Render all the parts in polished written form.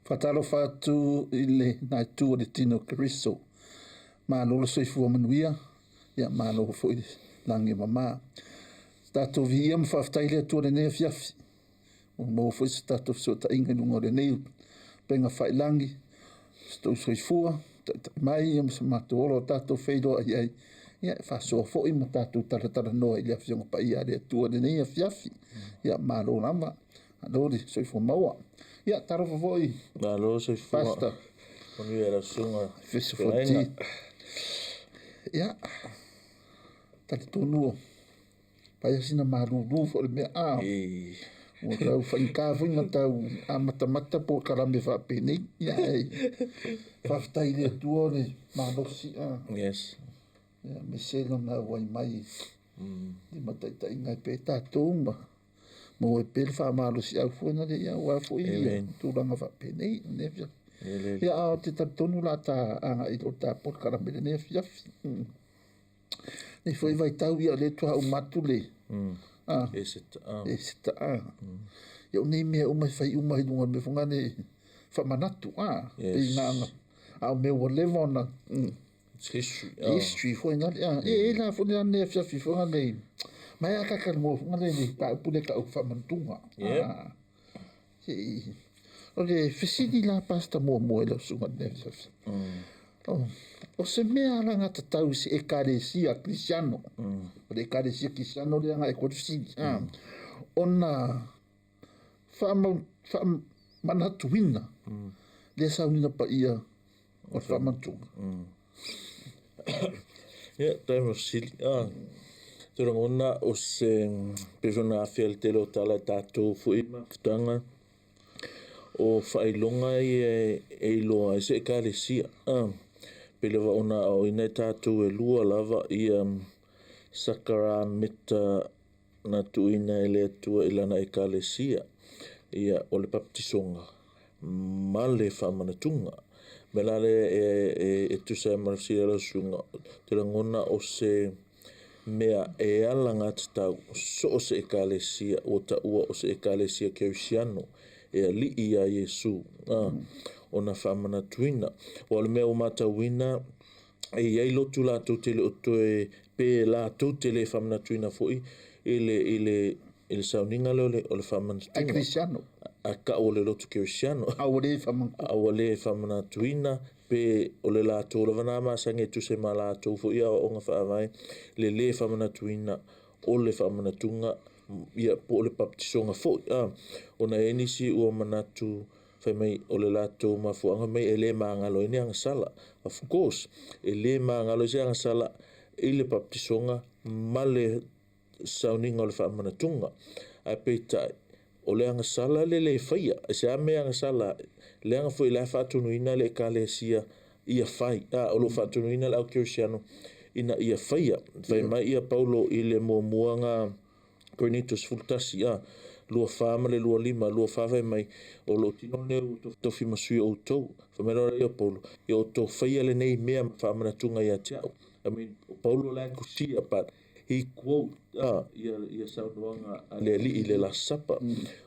Faatalofa atu i lena itu o le tino o Keriso. Malo le soifua manuia, ia malo foi le lagi e mama. Tatou viia ma faafetai i le Atua i lenei afiafi, ua maua foi se tatou fesootaiga i luga o lenei upegafailangi, so outou soifua taitai mai ia ma so matou ola o tatou feiloai ai, ia e faasoa foi ma tatou talatalanoa i le Afioga Paia a le Atua i lenei afiafi. Ia malo lava, malo le soifua maua. Ia talofa foi. Malo soifua. Pastor. Manuia lau susuga. Efeso 14. Ia, talitonu pai sina malulu foi le mea a. Ua tau faigata foi na tau amatamata polokalame faapenei. Ia, e faafetai i le Atua o le malosi a. Yes. Ia, me se lona auai mai limataitaiga e pe tatou ma maua ai pea le faamalosiau foi na le ia aua foi Amen. tulaga faapenei lenei afiafi. Ele. Ia, a o te talitonu la ta agai i lo ta polokalame lenei afiafi. Nei foi vaitau ia o lea faatoa uma atu le E se ta. E se ta a. Ia o nei mea uma e fai uma i luga o le mea foi lea faamanatu a. Yes. Pei na a o mea ua leva ona It's history. History foi na le e la foi na afiafi foi na mai a tatalanoa foi le le mataupu lea tau faamanatuga. O le fesili la Pastor muamua i lau susuga i lenei afiafi. O se mea alagatatau i se Ekalesia Kerisiano, o le Ekalesia Kerisiano lea agai atu ai le fesili, ona faamanatuina le sauniga paia o le faamanatuga? Ia, taimi o fesili. Te rangona o se pei foi ona afea le tele o tala e tatou foi mafutaga o faailoga ia e iloa ai se ekalesia. Pei lava ona aoaoina e tatou e lua lava ia sakarameta na tuuina e le Atua i lana ekalesia. Ia, o le baptisoga ma le faamanatuga. Me la le e tusa ai ma le fesili a lau susuga, te lagona o se mea e alagatatau so o se ekalesia ua taua o se ekalesia kerisiano e alii ia Iesu ona faamanatuina. Aua o le mea ua matauina e iai lotu latou te le o toe pe latou te le faamanatuina foi i le sauniga lea o le Ai faamanatuga. Kerisiano. A tau o le lotu kerisiano. A ua le faamanatu. A ua le faamanatuina pe o le latou lava na masani e tusa ma latou foi aoaoga faavae le lē faamanatuina o le faamanatuga ia po o le baptisoga foi ona e i ai nisi ua manatu fai mai o le latou mafuaaga mai e le magalo ai ni agasala. Of course e le magalo ai se agasala i le baptisoga ma le sauniga o le faamanatuga, ae peitai o le agasala le lē faia e se a mea agasala leaga foi la e faatonuina le ekalesia ia fai o loo faatonuina le au kerisiano ina ia faia. Fai mai ia Paulo i le muamuaga Korinito 11 a 24 ma le 25 24, fai mai o lou tino lenei ua tofi ma sui o outou. Fai mai loa ia Paulo, ia outou faia lenei mea ma faamanatuga ia te au. I mean, o Paulo la e tusia, but he quote ia saunoaga a le Alii i le Last Supper.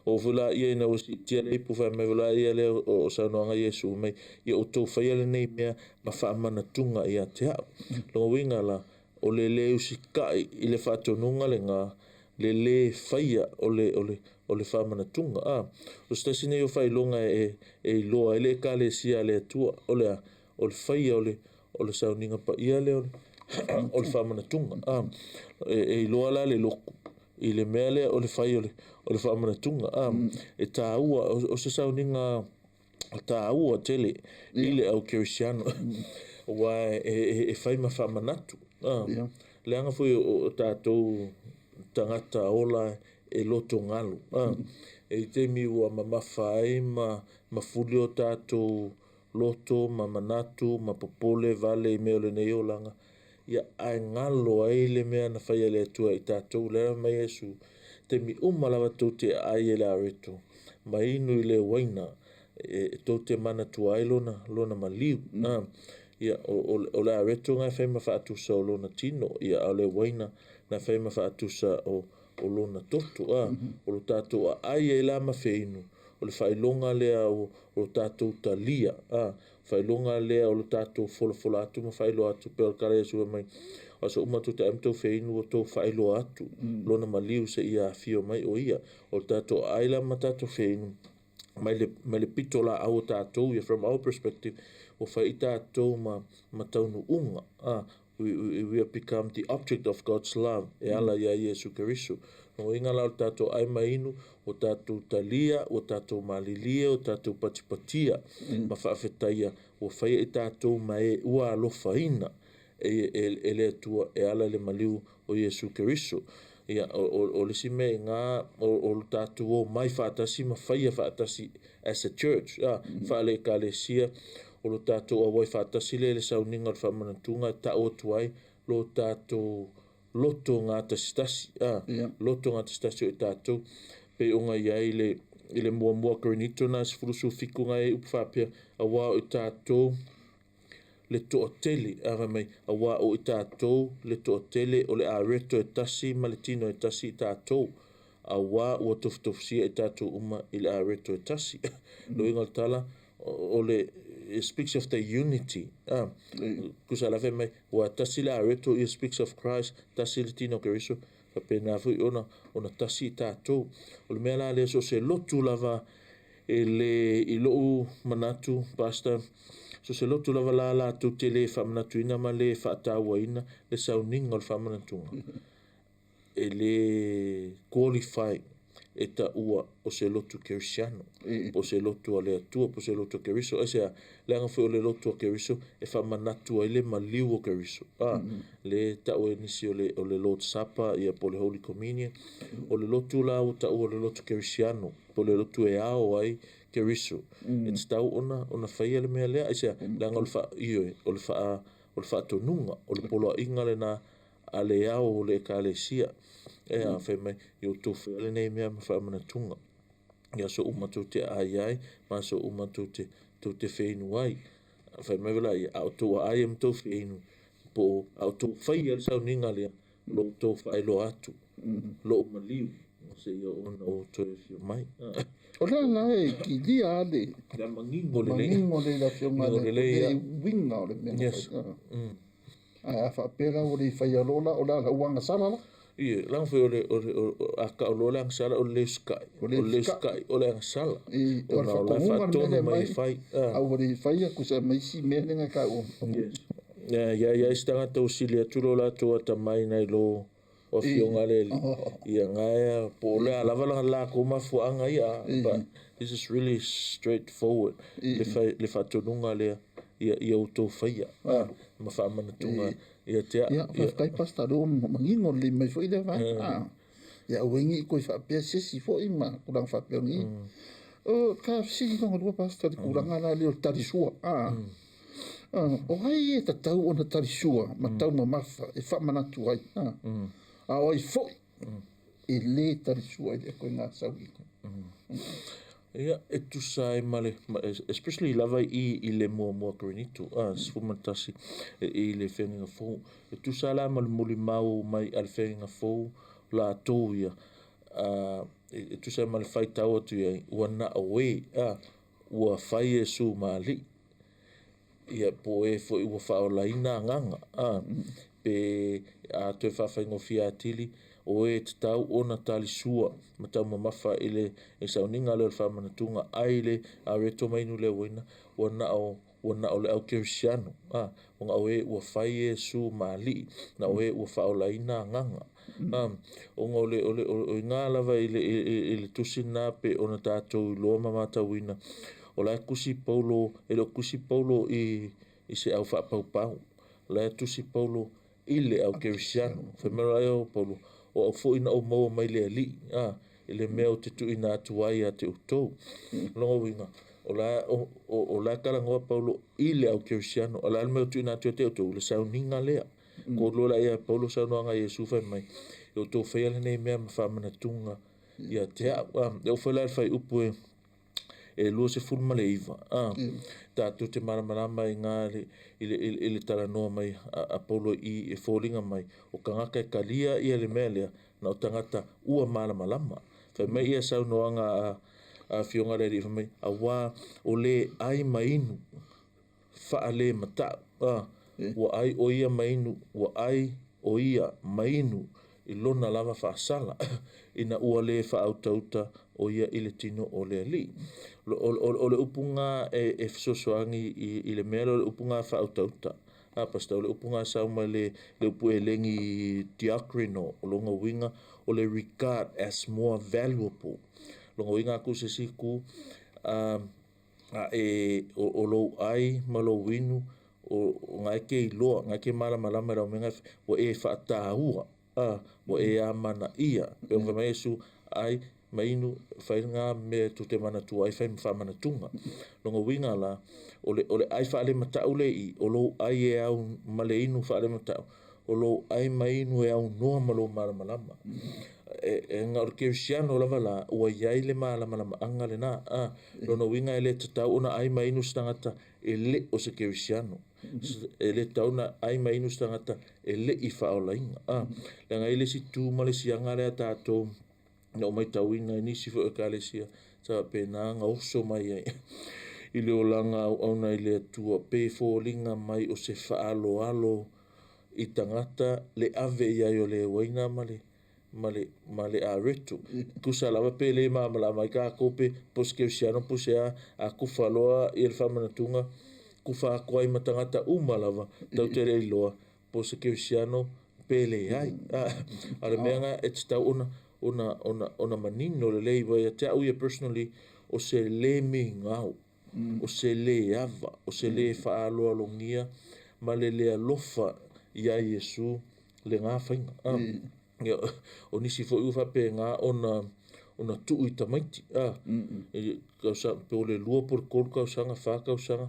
O foi la ia ina ua siitia le ipu, fai mai la ia lea o saunoaga Iesu mai, ia outou faia lenei mea ma faamanatuga ia te au. Lona uiga la o le lē usitai i le faatonuga lena le lē faia o le faamanatuga o se tasi nei o faailoga e iloa ai le ekalesia a le Atua o le a o le faia o le sauniga paia lea o le faamanatuga e iloa la le lotu i le mea lea o le fai o le faamanatuga e taua o se sauniga taua tele i le au kerisiano aua e fai ma faamanatu leaga foi o tatou tagata ola e loto galu e i taimi ua mamafa ai ma fuli o tatou loto ma manatu ma popole vale i mea o lenei olaga ia ae galo ai le mea na fai e le Atua i tatou lea mai Iesu taimi uma lava tou te aai e le areto ma inu i le uaina e tou te manatua ai lona maliu ia o le areto na e fai ma faatusa o lona tino ia a o le uaina na fai ma faatusa o lona toto o lo tatou aai ai la ma feinu. o le faailoga lea o lo tatou talia, faailoga lea o lo tatou folafola atu ma faailoa atu pei o le tala a Iesu fai mai, o aso uma tou te ai ma tou feinu ua tou faailoa atu lona maliu seia afio mai o ia. O le tatou aai la ma tatou feinu mai le pitolaau a tatou ia, from our perspective, ua fai i tatou ma taunuuga. We have become the object of God's love e ala ia Iesu Keriso. Lona uiga la o le tatou ai ma inu, ua tatou talia, ua tatou malilie, ua tatou patipatia ma faafetaia, ua faia i tatou ma e ua alofaina e le Atua e ala i le maliu o Iesu Keriso. Ia, o le isi mea i ina, o le tatou omai faatasi ma faia faatasi as a church, faale-ekalesia, o lo tatou auai faatasi lea i le sauniga o le faamanatuga e tau atu ai lo tatou loto gatasitasi, loto gatasitasi o i tatou, pei ona i ai i le muamua Korinito na 17 ngai ai upu faapea, auā o i tatou le toatele, fai mai, auā o i tatou le toatele o le areto e tasi ma le tino e tasi i tatou, auā ua tofutofusia i tatou uma i le areto e tasi. Le uiga o le tala, o le, it speaks of the unity. Tusa la fai mai, ua tasi le areto, it speaks of Christ, tasi le tino o Keriso, faapena foi ona tasi i tatou. O le mea la lea, so o se lotu lava e le, i lou manatu, Pastor, so se lotu lava la latou te le faamanatuina ma le faatauaina le sauniga o le faamanatuga, e le qualify e taua o se lotu kerisiano, po o se lotu a le Atua, po o se lotu a Keriso. Aisea? Leaga foi o le lotu a Keriso e faamanatu ai le maliu o Keriso. Le tau e nisi o le Lord's Supper, ia, po o le Holy Communion. O le lotu la ua taua o le lotu kerisiano, po o le lotu e ao ai Keriso. E tatau ona faia le mea lea. Aisea? Leaga o le ioe, o le faatonuga, o le poloaiga lena a le ao o le ekalesia. E a fai mai, i o tou faia lenei mea ma faamanatuga. Ia so uma tou te aai ai, ma so uma tou te feinu ai. Fai mai la ia, a o tou aai ma tou feinu, po o a o tou faia le sauniga lea, lo tou faailoa atu, lou maliu, seia ona o toe afio mai. O lea la e kilia le Le manino lelei. Manino le la afioga Manino le lelei, ia. uiga o le mea. Yes. A faapea la ua le faia loa la o le ala ua agasala la. Ia, leaga foi o le a ka o le agasala o le le usikai. O le O le le usikai. usikai o le agasala. E, o le Ona o la faatonuga le mea faatonu lea mai e mai. fai. A ua le faia kusa mai isi mea lea ka o. Yes. Ia, ia, ia, isi tagata o sili atu lo latou atamai nai lo o afioga le alii. Ia, gaea, po o le a lava la latou mafuaaga ia, but this is really straightforward. Le faatonuga lea, ia outou faia, ma faamanatuga ia te au. Ia, faafetai Pastor, lea ua manino lelei mai foi lea vaega. Ia, aua ai ne i toe faapea se isi foi ma tulaga faapea. O ka fesili lona lua, Pastor, le tulaga la lea o le talisua. O ai e tatau ona talisua ma taumamafa e faamanatu ai. A o ai foi e le talisua i lea koiga sauniga. Ia, e tusa ai ma le, especially lava i le muamua Korinito, 11, i le feagaiga fou. E tusa la ma le molimau mai a le feagaiga fou latou ia, e tusa ai ma le faitau atu i ai, ua na o e, ua fai Iesu ma alii. Ia, po e foi ua faaolaina agaga, pe a toe faafaigofie atili, o e tatau ona talisua ma taumamafa i le sauniga lea o le faamanatuga, ai le areto mai inu le uaina, ua na o le au kerisiano, ua na o e ua fai Iesu ma alii, na o e ua faaolaina agaga. Ona o le, o le, o ina lava i le tusi na pe ona tatou iloa ma matauina, o la e tusi Paulo, e le o tusi Paulo i se au faapaupau, o la e tusi Paulo i le au kerisiano. Fai mai la o Paulo, o au foi na ou maua mai le alii, i le mea o te tuuina atu ai ia te outou. Lona uiga, o la e talanoa Paulo i le au kerisiano, o la le mea o tuuina atu ia te outou, le sauniga lea. Ko loa la ia Paulo saunoaga a Iesu fai mai, e outou faia lenei mea ma faamanatuga ia te au. E oo foi la i le fuaiupu e 29, tatou te malamalama i ngā i le talanoa mai a Paulo i e foliga mai, o tagata e talia ia le mea lea, na o tagata ua malamalama. Fai mai ia saunoaga Afioga a le Alii fai mai, Auā o lē ʻai ma inu faalemata'u, a, ua ʻai ʻo ia ma inu, ua ʻai ʻo ia ma inu i lona lava faasala, ina ua lē faautauta ʻo ia i le tino o le Alii. O, o, o le upu gā e, e fesoasoani i, i le mea lea o le upu gā faautauta. A, Pastor, o le upu gā sau mai le, le upu eleni diakrino, o lona uiga o le regard as more valuable. Lona uiga aku se isi itu, a, a e, o, o lou ʻai ma lou inu, o, o na e ke iloa, na e ke malamalama i lau mea ua e faataua, a, ua e amanaia. Pe ona fai mai Iesu, ʻai ma inu, fai lena mea tou te manatua ai, fai ma faamanatuga. Lona uiga la, o le, o le ʻai faalemata'u le i, o lou ʻai e au ma le inu faalemata'u, o lou ʻai ma inu e aunoa ma lou malamalama. E, e na o le kerisiano lava la, ua iai le malamalamaaga lena. A, lona uiga e le tatau ona ʻai ma inu se tagata e le o se kerisiano. E le tatau ona ʻai ma inu se tagata e le i faaolaina. A, leaga e i le isi tu ma le isi aga lea a tatou na ou matauina i nisi foi o ekalesia sa faapena ona oso mai ai i le olaga auauna i le Atua pe foliga mai o se faaaloalo i tagata le ave i ai o le uaina ma le ma le ma le areto. Tusa lava pe le malamalama ai tatou pe po o se kerisiano po o se a, a kufa loa ia le faamanatuga, kufa atu ai ma tagata uma lava tatou te le iloa po o se kerisiano pe leai. A o le mea lena e tatau ona ona ona ona manino lelei aua ia te au ia personally o se le migao o se lē ava, o se lē faaaloalogia ma le le alofa iā Iesu lena faiga. A, ia, o nisi foi ua faapena ona ona tuu i tamaiti, a, i tausaga, po o le 2 po o le 3 tausaga, 4 tausaga,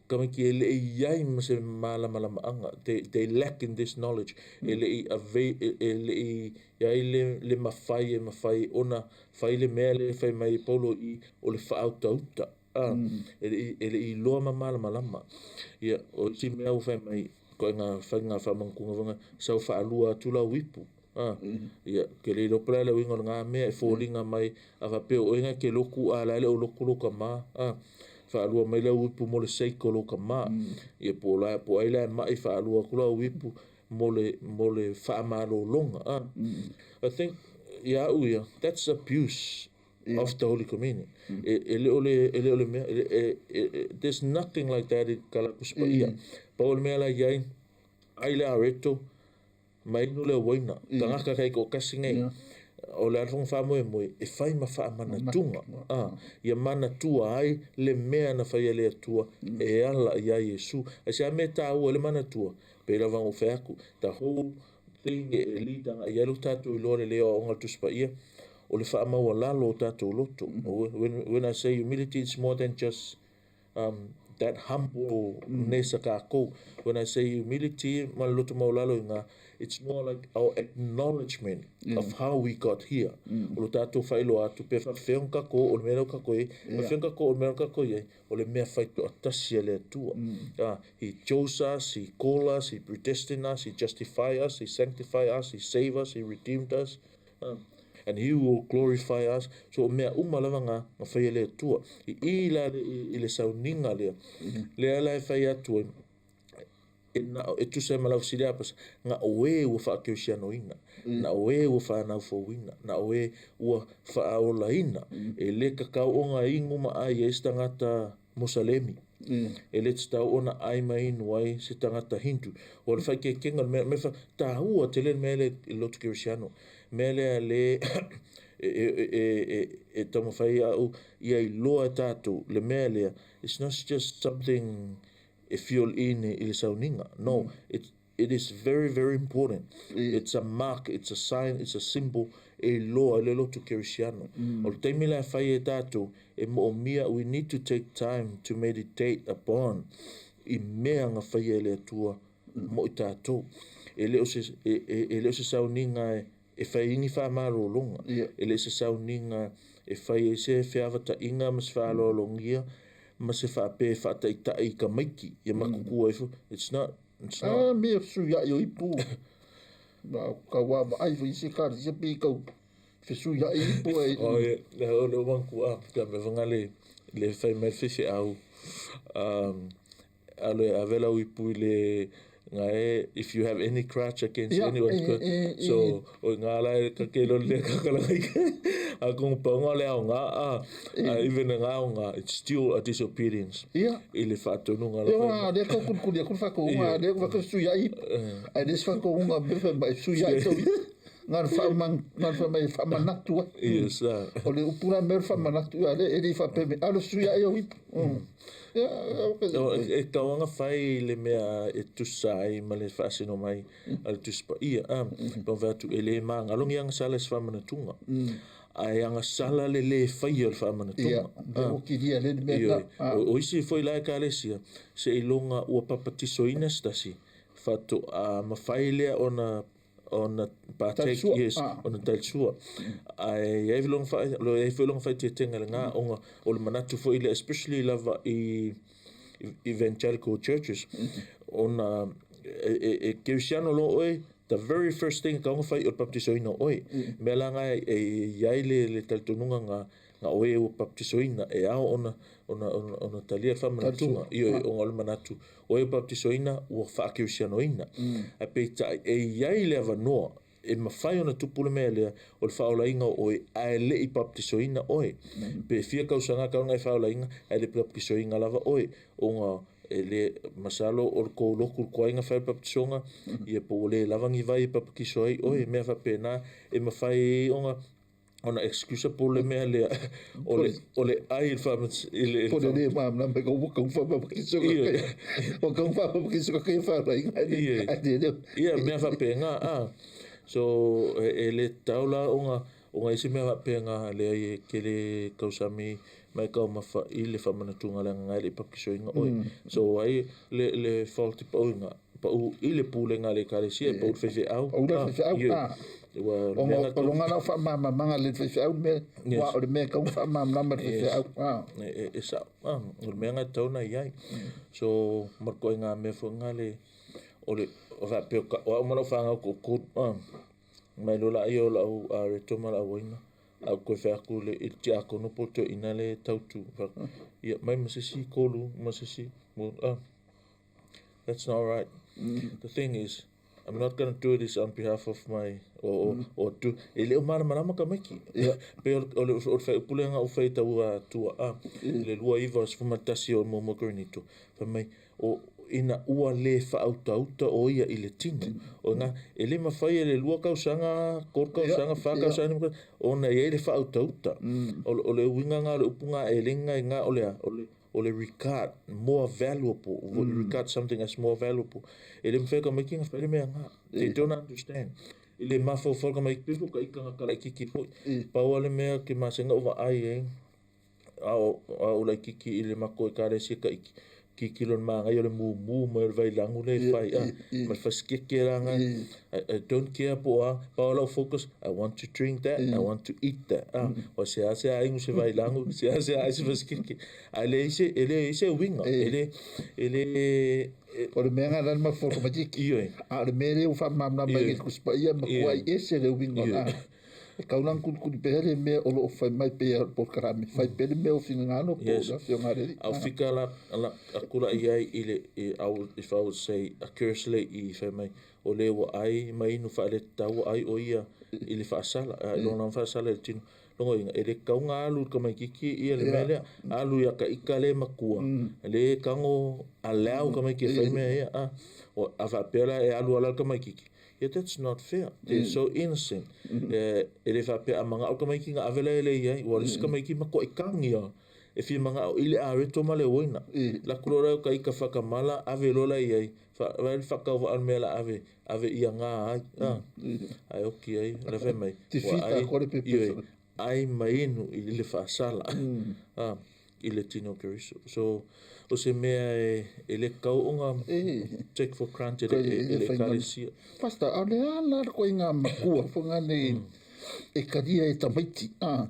tamaiti e le i i ai ma se malamalamaaga, they lack in this knowledge, e le i ave, e le i i ai le, le mafai e mafai ona fai le mea lea e fai mai ai Paulo i i, o le faautauta, a, e le i, e le i iloa ma malamalama. Ia, o isi mea ua fai mai, ituaiga faiga faamanatuga foi lena, sau faalua atu lau ipu, a, ia, ou te le iloa po o le a le uiga o lena mea e foliga mai, a faapea o oe na e te lotu a o la e le o lotu lou tama, a, faalua mai lau ipu mo le sake o lou tama. Ia, po o la, po o ai la e mai, faalua atu lau ipu mo le, mo le faamalologa, a. I think, ia au ia, that's abuse of the Holy Communion. E, e le o le, e le o le mea, e, e, e, there's nothing like that i ka la Tusi Paia. Pau o le mea la i ai, ai le areto, ma inu le uaina, tagata taitoatasi nei, o le a le fono faamoemoe e fai ma faamanatuga, a, ia manatua ai le mea na faia e le Atua e ala iā Iesu. Aisea mea e taua ai le manatua? Pei lava ona ou fai atu, the whole thing e lead agai ai lo tatou iloa lelei o aoga o le Tusi Paia, o le faamaualalo o tatou loto. When I say humility, it's more than just that humbleness a tatou. When I say humility ma le loto maualalo i ina, it's more like our acknowledgement of how we got here. O lo tatou faailoa atu pe faapefea ona tatou oo i le mea lea ua tatou i ai, faapefea ona tatou oo i le mea lea ua tatou i ai, o le mea fai toatasi a le Atua. He chose us, He called us, He predestined us, He justify us, He sanctify us, He save us, He redeemed us, and He will glorify us. So o mea uma lava na, na fai e le Atua. I i la i le sauniga lea, lea la e fai atu ai, e, na, e tusa ai ma lau fesili a pasa, na o e ua faakerisianoina, na o e ua fanau fouina, na o e ua faaolaina, e le tatau ona inu ma ai ai se tagata Mosalemi, e le tatau ona ai ma inu ai se tagata Hindu. O le faaikeikega o le mea, mea fa, taua tele le mea lea i le lotu kerisiano, mea lea le e, e, e, e, e taumafai au ia iloa e tatou le mea lea, it's not just something e fill in i le sauniga. No, it is very, very important. It's a mark, it's a sign, it's a symbol e iloa ai le lotu kerisiano. O le taimi la e fai e tatou, e moomia, we need to take time to meditate upon i mea na faia e le Atua mo i tatou. E le o se, e, e, e le o se sauniga e, e fai ai ni faamalologa, e le o se sauniga e fai ai se feavataiga ma se faaaloalogia ma se faapea e faataitai i tamaiti ia matutua ifo. It's not, it's not. A mea fesuiai o ipu. Na kau vaavaai foi i se ekalesia pe i kau. fesuia'i ipu e. O ia, o le manatua ka mea foi le le fai mai le faifeau, alo e ave lau ipu i le ngae, if you have any grudge against anyone, so o ngā la e ka ke lo le ka kala ngai a kong paunga le au ngā a even ngā au ngā, it's still a disobedience i le faatonuga la. Ia, le ka kulikuli aku whakaunga, le ka sui ai, ai le whakaunga me fa mai sui ai tau ngā whaamang ngā wha mai whaamanatu ai. Yes. O le upu la me whaamanatu ai le e le whapeme alo sui ai au ipu. Ia, e tauanga fai le mea e tusa ai ma le faasino mai a le Tusi Paia a pa fai atu e le magalongi agasala i se faamanatuga ae agasala le lē faia o le faamanatuga. Ia, le okilia le mea na. O isi foi la ekalesia seiloga ua papatisoina se tasi faatoa mafai lea ona partake. Talisua. Yes, ona talisua. Ae iai lona fa lo iai foi lona faaeteetega i lena ona o le manatu foi lea, especially lava i evangelical churches, ona e kerisiano loa oe, the very first thing e taoga fai o le baptisoina o oe. Mea la na e iai le talitonuga na oe ua baptisoina e ao ona talia le faamanatuga. Ioe, ona o le manatu o e baptisoina ua faakerisianoina. Ae peitai e iai le avanoa e mafai ona tupu le mea lea o le faaolaina o oe ae le'i baptisoina oe. Pe fia tausaga taoga e faaolaina ae le baptisoina lava oe ona e le masalo o le tou lotu le toaiga fai le baptisoga ia po ua le lava ni vai e papatiso ai oe, mea faapena e mafai ai ona excuse po le mea lea o le ai i le i le Po le le malamalama ka ua kau whapapakiso ka kai. O kau whapapakiso ka kai whaalainga. Ai le le. Ia, mea faapena a so e le tatau la ona isi mea faapena leai e tele tausami mai taumafa i le faamanatuga leaga na e le'i papatisoina oe. So ai le fault pauina pau i le pulega a le ekalesia, pau le faifeau. Pau le faifeau, Ioe. Ua O mea na o longa lau whaamamanga le faifeau me. Wa o le mea kau whaamamama le faifeau. E sa'o a o le mea na tatau ona iai. So ma le koaiga mea foi lena le o le o faapea o a'u ma la'u fanau to'atolu a mai loa la'ia o la'u areto ma la'u auaina a ou toe fai atu i le tiakono po o le toeaina le tautu ia mai ma se isi tolu ma se isi a. That's not right. The thing is, I'm not going to do this on behalf of my or do e le o malamalama tamaiti pe o le faaiupu lea na ou fai taua atua a le 2011 o 1 Korinito fai mai o ina ua le faautauta o ia i le tino o na e le mafai e le 2 tausaga, 3 tausaga, 4 tausaga ona i ai le faautauta o le uiga na o le upu na e le ga o le a o le regard more valuable, regard something as more valuable. E le mafai tamaiti na fai le mea na. They don't understand i le mafaufau tamaiti pe ka ika na kalaititi foi pau le mea ke masenga o vaai ai a o laititi i le mako ekalesia ka iki kikilo le magai o le mumu mai o le vailagu le fai a ma le fasikeke la ga. I don't care po a pau lau focus, I want to drink that, I want to eat that. A o se a se a ingu se vailagu se a se a se fasikeke a le ise e le ise winga e le O le mea ngā rani maforo matiki. Ioe. A o le mea lea ua faamalamalama i le Tusi Paia ma kuai ese le uiga o la. E tau lana kulikuli pea le mea o loo fai mai pea o le polokalame. Fai pea le mea o finagalo po o le afioga a le Alii. Au fika la la aku la iai i le i, I would, if I would say curiously i fai mai o le ua ai mai inu faale tau ai o ia i le faasala a i lona faasala i le tino logo inga e le kauga alu i le tamaititi ia le mea lea alu ia ka ika le matua le kago allow tamaiti e fai mea ia a o a faapea la e alu ala le tamaititi. Yeah, that's not fair. They're so innocent. E le faapea a maga'o tamaiti na ave la e le iai ua le isi tamaiti matua'i ia e fia maga'o i le areto ma le uaina laku loa la o ka ika whakamala ave loa la iai vai le whakauva le mea la ave ave ia ngā ai a ai oki ai le fai mai Tifita ua ai ko le pepe. Ioe, ai mainu i le faasala a i le tino Keriso. So o se mea e le kau onga take for granted e le ekalesia. Pastor, a le ala le koe ngā makua fo ngā nei e karia e tamaiti. A,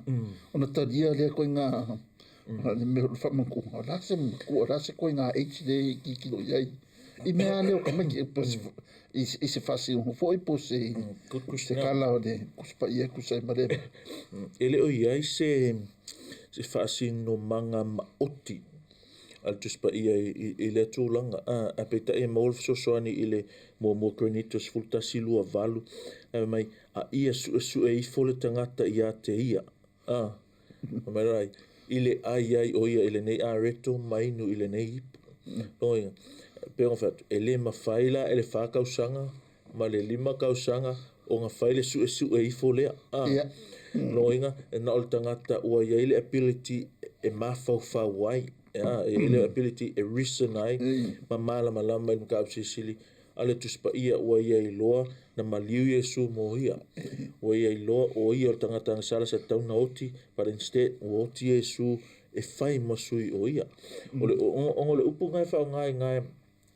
ona taria le koe ngā le mea o le whamakua. La se makua, la se koe ngā age le i kikilo iai. I mea lea o tamaiti i se faasinoga foi po o se se tala o le Tusi Paia e tusa ai ma lea mea. E le o i ai se se faasinomaga maoti a le Tusi Paia i lea tulaga, ae peitai e maua le fesoasoani i le 1 Korinito 11:28, fai mai, A ia suesue ifo le tagata ia te ia, fai mai la, i le ai ai o ia i lenei areto ma inu i lenei ipu. Lona uiga, e pei ona fai atu, e le mafai la e le 4 tausaga ma le 5 tausaga ona fai le suesue ifo lea. Lona uiga, e na o le tagata ua i ai le ability e mafaufau ai, e i ai le ability e reason ai ma malamalama i le mataupu silisili a le Tusi Paia ua ia iloa na maliu Iesu mo ia. Ua ia iloa o ia o le tagata agasala sa tatau ona oti, but instead ua oti Iesu e fai ma sui o ia. O le, ona o le upu na e faaaoga i na,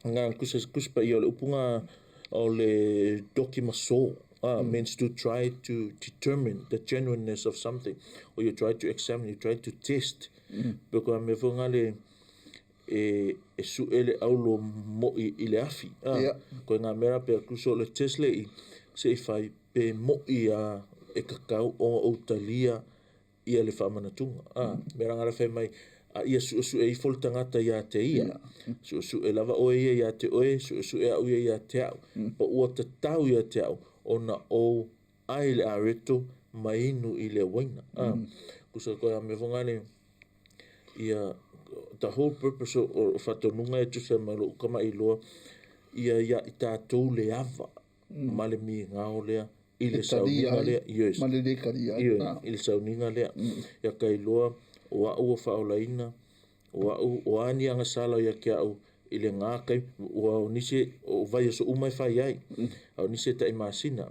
na Tusi, Tusi Paia, o le upu na o le dokimaso, means to try to determine the genuineness of something, or you try to examine, you try to test. Pe ko mea foi nga le, e suʻe le aulo moʻi i le afi. Koe ngā mea rā pea kuso o le test le i se i fai pe moʻi a e tatau ona ou talia ia le faamanatuga. Mea rā ngā fai mai, a ia suʻesuʻe ifo le tagata ia te ia. Suʻesuʻe lava oe ia ia te oe, suʻesuʻe au ia ia te au. Pa ua tatau ia te au ona ou ai le areto ma inu i le uaina. Kusa koe a mea fo le ia the whole purpose o faatonuga e tusa ma lou kamailoa ia ia i tatou le ava ma le migao lea i le sauniga lea. Yes. Ma le le talia ai. I le sauniga lea. Ia kailoa o au ua faaolaina, o au o a ni agasala ia te au i le gā taimi, ua o nisi o vaiaso uma e fai ai, a o nisi e tai masina,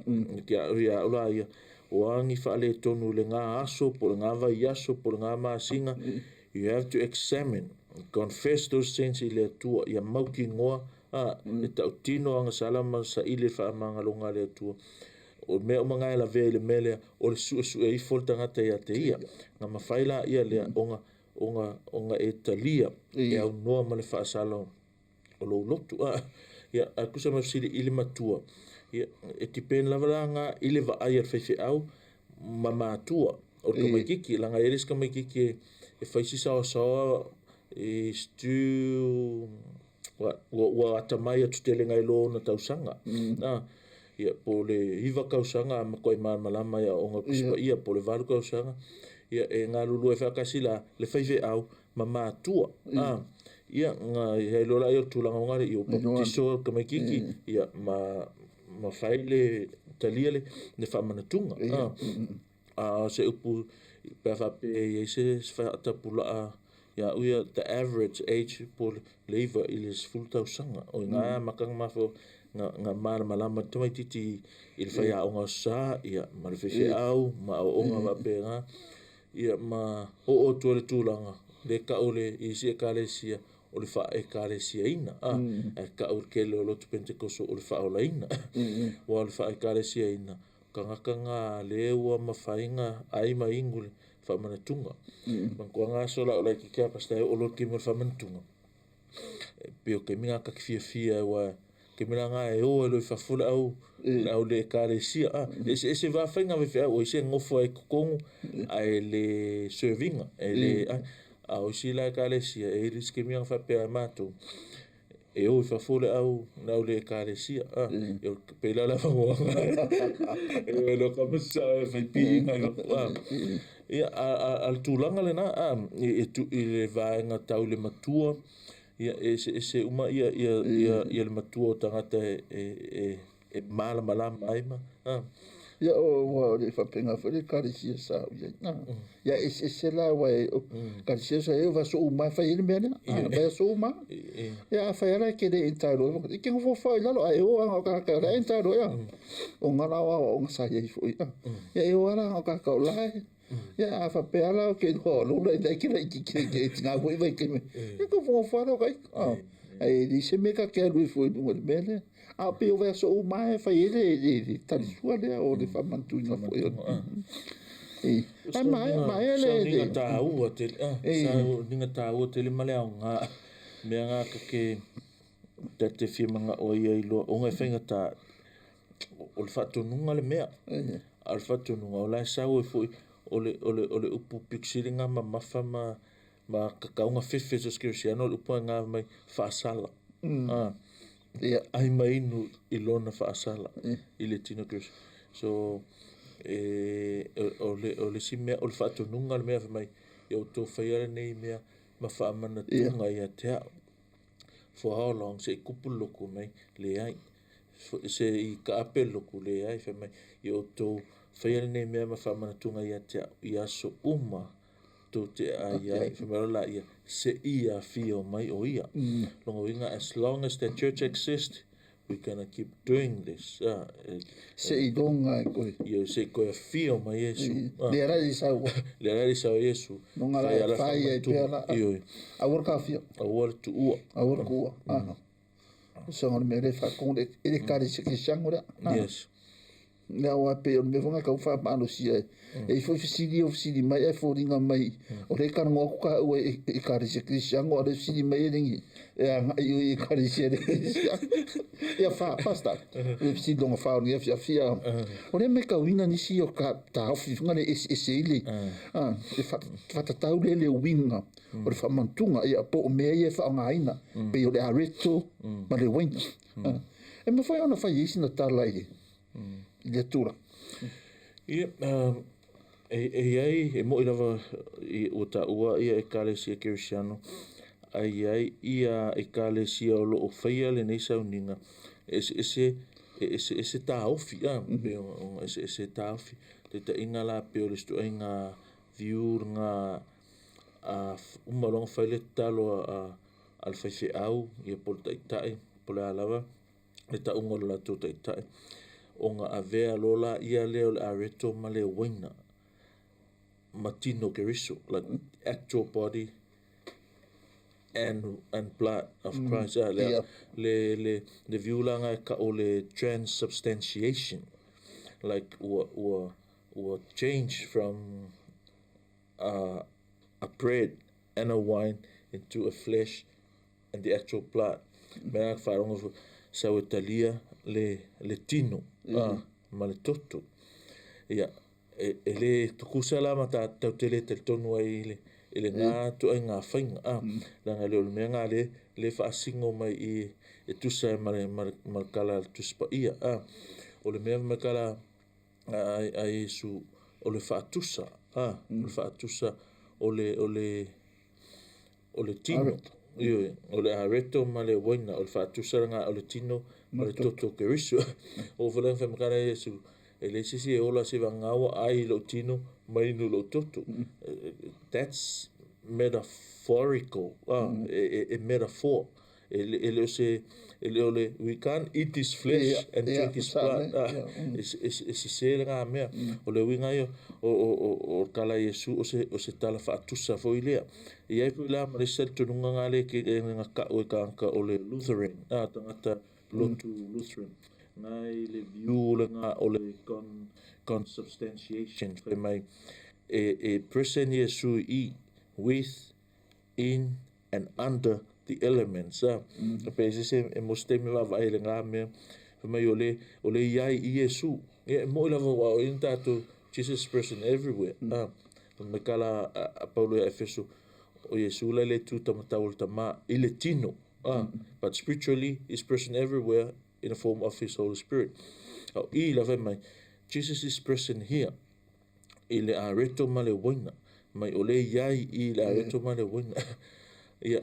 te au ia au la ia, o a ni faaletonu i le gā aso, po o le gā vaiaso, po o le gā masina, you have to examine, confess those sins i le Atua, ia mautinoa, e tautino agasala ma saili le faamagaloga a le Atua. O mea uma ngā e lavea i le mea lea, o le suesue ifo le tagata ia te ia. Nga mafai la ia lea, ona ona ona e talia e aunoa ma le faasala o lou lotu. Ia, a tusa ma fesili i le matua, ia, e depend lava la nga i le vaai a le faifeau ma matua o le tamaititi, leaga e i ai le isi tamaititi e fai si saoasaoa e still ua atamai atu tele nai lo ona tausaga. Ia, po o le 9 tausaga a matuai malamalama i aoaoga o le Tusi Paia, po o le 8 tausaga, ia, e galulue ai faatasi la le faifeau ma matua. Ia, na i ai loa laia o le tulaga o gale, ia ua baptiso le tamaititi, ia, ma fai le talia le faamanatuga. A o se upu pe a faapea e i ai se faatapulaa ia au ia, the average age po o le 9 i le 10 tausaga. O i ina e amata ona mafaufau nga malamalama le tamaititi i le faiaoga o sa, ia, ma le faifeau, ma aoaoga faapena, ia, ma oo atu ai le tulaga le tau le i isi ekalesia o le faaekalesiaina, ae tau i le tele o lotu Pentekoso o le faaolaina. Aua o le faaekalesiaina, tagata nga le ua mafai ona ai ma inu le faamanatuga. Manatua nga aso la o laitiiti lava pastor e oo loa le taimi o le faamanatuga, e pei o taimi na ta te fiafia ai aua taimi la na e o ai loa i fafo le au le au le ekalesia. E eseese va faiga faifeau, o isi e nofo ai i totonu ae le serve ina, e le a o isi la ekalesia e i ai le isi taimi na faapea ai matou, e o i fafo le au le au le ekalesia. E pei la le avanoaga e o ai loa tama e fai piiga i fafo. Ia, a le tulaga lena, i le vaega tau le matua, ia, e eseese uma ia ia ia ia le matua o tagata e e malamalama ai ma. Ia, o ua o le faapena foi le ekalesia sa au i ai. Ia, eseese la aua e ekalesia sa i ai o vaiaso uma e fai ai le mea lea. Vaiaso uma. Ia, afai lava la e te le entitle ai, e te nofo i lalo, ae o lava na o tagata o la e entitle ai. O nga la o aoaoga sa i ai foi. Ia, e o lava la na o tagata o la e. Ia, a faapea la ou te iloa o lou lailai ke laitiiti ai ke tina foi vaitaimi. Ia, nofonofo lava lea o ka ita. Ae leai se mea ta te alu ai fua i luga i le mea lea. A o pei o vaiaso uma e fai ai le talisua lea o le faamanatuina foi o le. Ae maea le sauniga taua tele, sauniga taua tele ma le aoga mea nga ta te Ta te fia mana'o ai ia iloa ona e faigata o le faatonuga le mea. A o le faatonuga o la e sau ai foi o le o le o le upu pito sili ona mamafa ma ma tatau ona fefe i so o se kerisiano o le upu lena fai mai faasala. Ia. Ai ma inu i lona faasala i le tino o Keriso. So e o le isi mea o le faatonuga le mea fai mai ia outou faia lenei mea ma faamanatuga ia te a'u. For how long se'i tupu le lotu mai? Leai. Se'i taape le lotu? Leai. Fai mai ia outou faia lenei mea ma faamanatuga ia te a'u i aso uma tou te aai ai. Fai mai loa laia seia afio mai o ia. Lona uiga as long as the church exists we gonna keep doing this. Seiloga e koe. Ioe se'i toe afio mai Iesu. Lea la i sau. Lea la i sau Iesu. Loga la e fai ai pea la. Ioe. Aua le taofia. Aua le tuua. Aua le tuua. Soga o le mea lea e faatonu e le ekalesia kerisiano lea. Yes. Ia aua e pei o le mea foi lena e tatau ona faamalosia e i ai foi fesili ia ua fesili mai ae foliga mai o lea e talanoa atu taua i ekalesia kerisiano a o lea e fesili mai e le e agai oe i ekalesia le kerisiano. Ia fa pastor le fesili lona fa o lenei afiafi a o lea e matauina nisi o taofi foi lea e eseese ai le le faatatau lea i le uiga o le faamanatuga ia po o mea ia e faaaogaina pei o le areto ma le uaina. E mafai ona fai ai sina tala i i lea tulaga. Ia, e i ai, e moni lava ua taua ia Ekalesia Kerisiano, ae i ai ia Ekalesia o lo o faia lenei sauniga, e eseese, e eseese taofi, a, pei ona eseese taofi. Taitaiga la pei o le isi ituaiga view lena, a uma loa ona fai le tatalo a le faifeau, ia po o le taitai, po o le a lava, le tauga o le latou taitai, ona avea loa laia lea o le areto ma le uaina ma tino o Keriso, like actual body and blood of Christ. Le, le, le, le view la nga e kau o le transubstantiation, like ua, ua, ua change from a bread and a wine into a flesh and the actual blood. Mea ka faalogo sau e talia le, le tino a, ma le toto. Ia, e, e le tutusa la ma tatou te le talitonu ai i le, i lena ituaiga faiga, a, leaga e le o le mea lena le, le faasino mai i e tusa ai ma le, ma le, ma le tala a le Tusi Paia, a. O le mea ma le tala a Iesu o le faatusa, a, o le faatusa o le, o le, o le tino, ioe, o le areto ma le uaina, o le faatusa lena o le tino ma le toto o Keriso. Oo foi lea na fai mai tala Iesu, e leai se isi e ola seivagana ua ai i lou tino ma inu i lou toto. That's metaphorical, e metaphor. E le o se, e le o le, we can't eat his flesh and drink his blood. E sese lena mea. O le uiga ia o le tala a Iesu, o se tala faatusa foi lea. E i ai foi la ma le isi talitonuga na lea na tau e tagata o le Lutheran, tagata lotu Lutheran. Na i le view lena o le consubstantiation, fai mai e present Iesu i with, in and under the elements a. Pei se isi e mo se taimi vaavaai i lena mea, fai mai o le, o le i ai i Iesu. Ia e moni lava aua o i na tatou, Jesus is present everywhere. A, fai mai ka la a Paulo ia Efeso, o Iesu la le tu tamatau o le Tama i le tino. A, but spiritually is present everywhere in the form of his Holy Spirit. A o i la fai mai, Jesus is present here. I le areto ma le uaina, mai o lea i ai i le areto ma le uaina. Ia,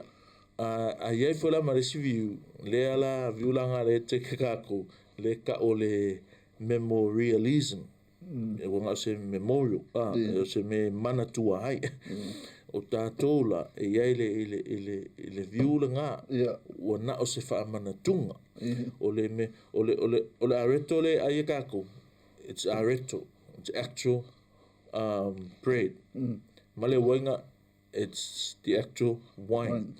a i ai foi la ma le isi view, lea la view la nga le te ke kākou, le ka o le memorialism. E ua na o se memorial, a, o se me manatua ai. O tātou la, e i ai le, i le, i le, i le view lena, ua na o se faamanatuga. O le me, o le, o le, o le areto le ai e kākou, It's areto, it's actual bread. Ma le uaina, it's the actual wine.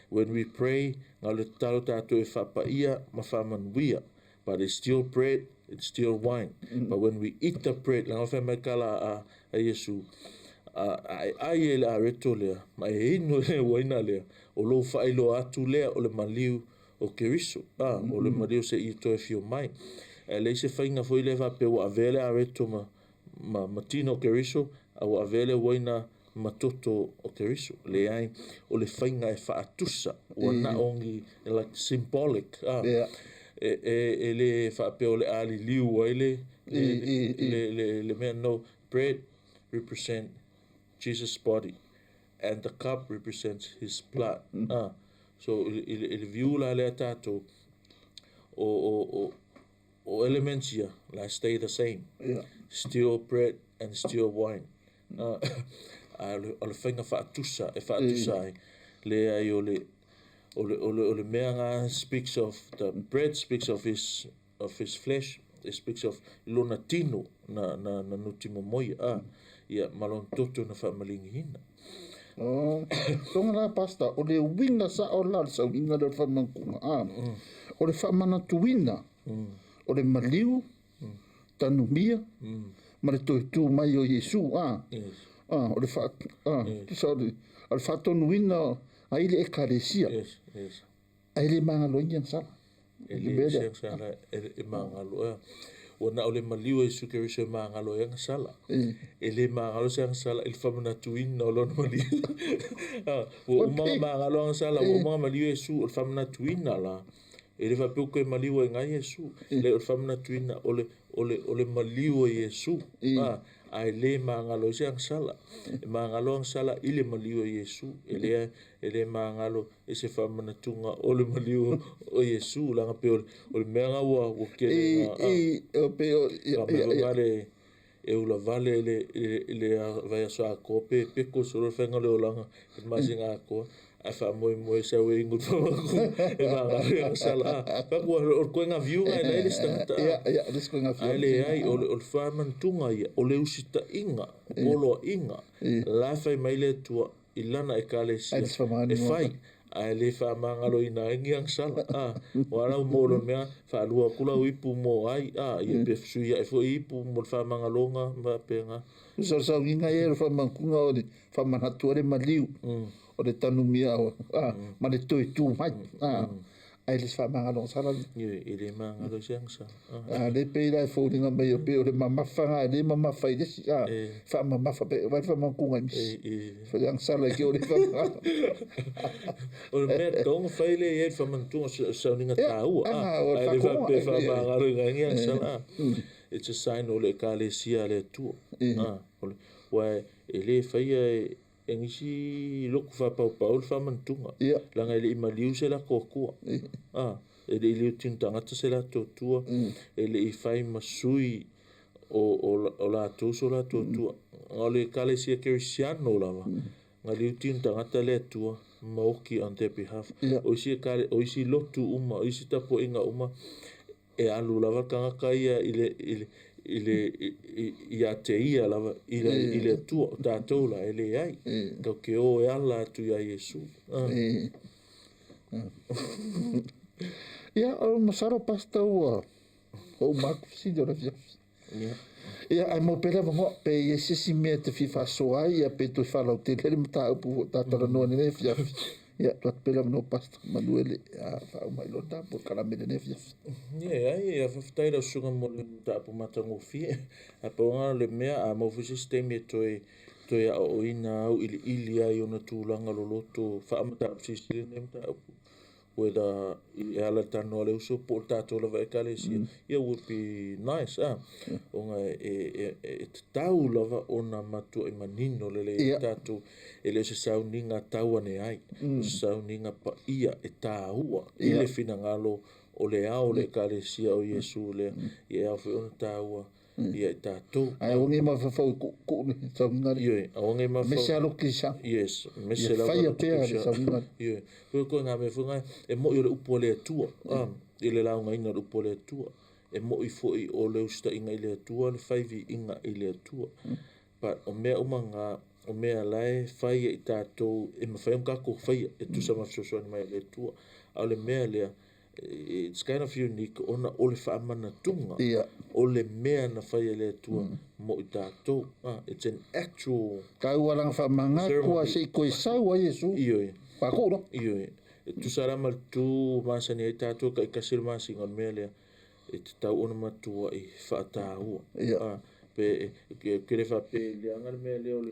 When we pray, na o le tatalo tātou e faapaia ma faamanuia, but it's still bread, it's still wine. But when we eat the bread, leaga fai mai ka la a Iesu, a e ai e le areto lea, ma e inu e le uaina lea, o lou faailoa atu lea o le maliu o Keriso, a, o le maliu seia toe afio mai. Ae leai se faiga foi lea faapea ua avea le areto ma, ma, ma tino o Keriso, a ua avea le uaina ma toto o Keriso. Leai, o le faiga e faatusa, ua na o ni like symbolic, a, e le faapea o le a liliu ai le, le, le, le, le mea. No, bread represent Jesus' body and the cup represents his blood. Ah, so i le view la lea tatou, o elements ia, la stay the same. Still bread and still wine. Ah, a o le faiga faatusa e faatusa ai. Leai o le mea nga speaks of the bread, speaks of his flesh, it speaks of lona tino na nuti momoia a ia ma lona toto na faamaligiina. Oh, tonga la pastor, o le uiga sa'o la o le sauiga lea o le faamanatuga a o le faamanatuina o le maliu tanumia ma le toe tu mai o Iesu a o le fa a tusa o le faatonuina ai le ekalesia ae le magaloina agasala. E le se agasala e magalo ea. Ua na o le maliu e Iesu Keriso e magalo ai agasala. E le magalo se agasala i le faamanatuina o lona maliu. Ua uma ona magalo agasala, ua uma ona maliu Iesu. O le faamanatuina la, e le faapea ua toe maliu ai nai Iesu. Le o le faamanatuina o le maliu o Iesu. Ae le magalo ai se agasala. E magalo agasala i le maliu o Iesu. E le magalo i se faamanatuga o le maliu o Iesu. Leaga pei o le mea nga ua tele na o pe o ia le e ulavale le vaiaso atoa pe peko solo le faiga o le olaga i le masina atoa ae faamoemoe sau e inu e magalo i agasala. Faku o le koega view ga e lai le isi tagata. Ia, ia, le isi koega view. Ae leai, o le faamanatuga ia o le usitaʻiga poloaʻiga la e fai mai le Atua i lana ekalesia e fai ae le faamagaloina ai ni agasala a o ala mo le mea faalua atu lau ipu mo ai a ia pe fesuiaʻi foi ipu mo le faamagaloga ma faapega. O le sauiga ia o le faamanatuga o le faamanatu ai le maliu o le tanumia ma le toe tu mai ae le faamagalo agasala. E le magalo i se agasala. A le pei la e foliga mai o pei o le mamafa e le mamafa i le isi a faamamafa pe vai faamanatuga i misi agasala i ke o le faamagalo. O le mea taoga fai le ia i le faamanatuga o sauniga taua ae le faapea faamagalo i nai agasala. It's a sign o le ekalesia a le Atua ua e le faia e nisi lotu faapaupau le faamanatuga leaga e le i maliu se latou Atua e le i liutinu tagata se latou Atua, e le i fai ma sui o latou so latou Atua. O le ekalesia kerisiano lava na liutinu tagata le Atua ma oki on their behalf. O isi lotu uma, o isi tapuaiga uma, e alu lava le tagata ia i le ia te ia lava i le Atua. O tatou la e leai, tatou te o e ala atu iā Iesu. Ia, o masalo pastor ua ou maku fesili o le afiafi. Ia, ae mo pea le avanoa pe i ai se isi mea te fia faasoa ai ia pe toe faalautele le mataupu tatalanoa i lenei afiafi. Ia, tuu atu pea le avanoa pastor Manuele faauma ai loa le polokalame i lenei afiafi. Ia, ai ia faafetai lau susuga mo le mataupu matagofie. Ae pauga le mea a maua foi se isi taimi e toe aoaoina auiliili ai ona tulaga loloto faamataupu silisili lenei mataupu, whether e ala i le talanoa a le uso po o le tatou lava ekalesia, ia would be nice ona e tatau lava ona matuai manino lelei ai tatou. E le o se sauniga tau ane ai, o se sauniga paia e taua i le finagalo o le ao o le ekalesia o Iesu lea ia e ao foi ona taua ia i tatou. Ae aua ne i mafaufau i kuukuu le sauiga lea. Ioe, aua ne i mafaufau. Aemaise lava lotu kerisiano. Yes, aemaise Ia lava faia lotu pea le kerisiano. sauiga lea. Ioe, foi koe ngā mea foi ngā e mo'i o le upu a le Atua i le laugaina o le upu a le Atua. E mo'i foi o le usitaʻiga i le Atua le fai viiga i le Atua. But o mea uma ngā o mea la e fai e i tatou e mafai ona tatou faia e tusa ma fesoasoani mai a le Atua. A o le mea lea, it's kind of unique ona o le faamanatuga o le mea na fai e le Atua mo i tatou. It's an actual Taua laga faamanatu a se i toe sau ai Iesu. Ioe. Faakuu loa. Ioe. E tusa la ma le tu masani ai tatou taitasi o le masina o le mea lea e tatau ona matuai faataua. Pe ke le faapea e leaga le mea lea o le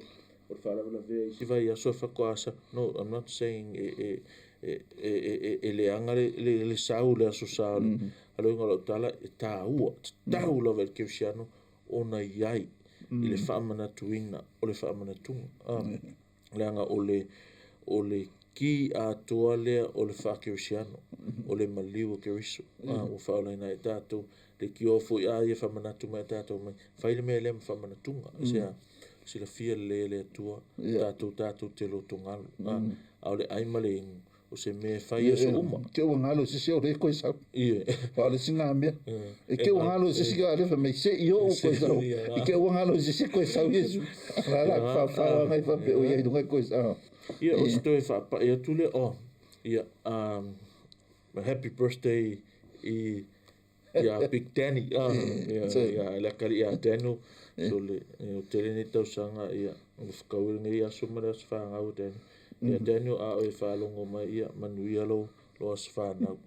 faalavelavea i isi vaiaso e faatoa sa. No, I'm not saying e leaga le sau le aso sa o le aloina o lau tala e taua, tatau lava i le kerisiano ona i ai i le faamanatuina o le faamanatuga. Leaga o le ki atoa lea o le faakerisiano, o le maliu o Keriso. Ua faaolaina ai tatou le tioa foi a ia faamanatu mai tatou mai fai le mea lea ma faamanatuga. Se silafia lelei e le Atua tatou te lotogalu. A o le ai ma le inu o se mea e fai aso uma. Te ua galo se se o le koe sau. Wa le singa mea. E te ua galo se se ale fa mai se i o koe sau. I te ua galo se se koe sau Yesu. La la fa fa ngai fa pe o ia ngai koe sau. Ia o se toe faapai atu lea o ia happy birthday i ia Big Danny ia ia le akali ia Daniel so le o tele nei tausaga ia ua fakaui lenei aso ma le aso fanau o Daniel. Ia Daniel a o e faalogo mai ia manuia lou aso fanau.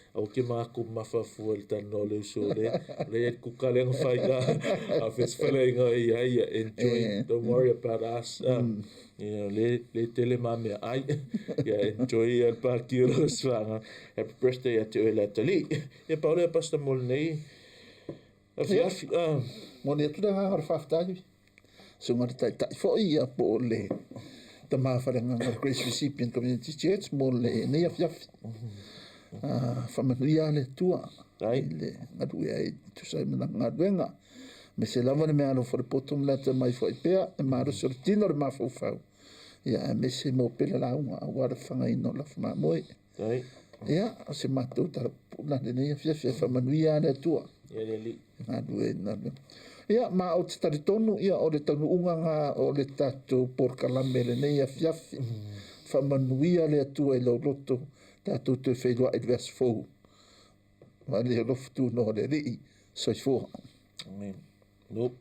Aua ke maku mafafua i le talanoa o le uso le le ia kuka le na fai a fesifaleaiga ia ia enjoy, don't worry about us. You know, le tele ma mea ai. Ia enjoy ia le pāti o lou aso fanau. Happy birthday ia te oe le atalii. Ia pau lea Pastor mo lenei afiafi. Moni atu le agaga o le faafetai. Susuga le taitai foi ia po o le tama faleagaga o le Grace Recipient Community Church mo lenei afiafi. Faamanuia le Atua i le galue ai tusa ai ma lana galuega. Aemaise lava le meaalofa o le poto ma le atamai foi pea e malosi o le tino o le mafaufau. Ia aemaise mo pele lauga aua le fagaina o lafo mamoe. Ia, o se matou tala pupula lenei afiafi e faamanuia le Atua. Ia le alii. Galuega. Ia, ma ou te talitonu, ia, o le taunuuga na o le tatou polokalame lenei afiafi. Faamanuia le Atua i lau loto, tatou toe feiloai i le vaiaso fou. Ma le alofa tunoa o le Alii. Soifua. Amen. Nope.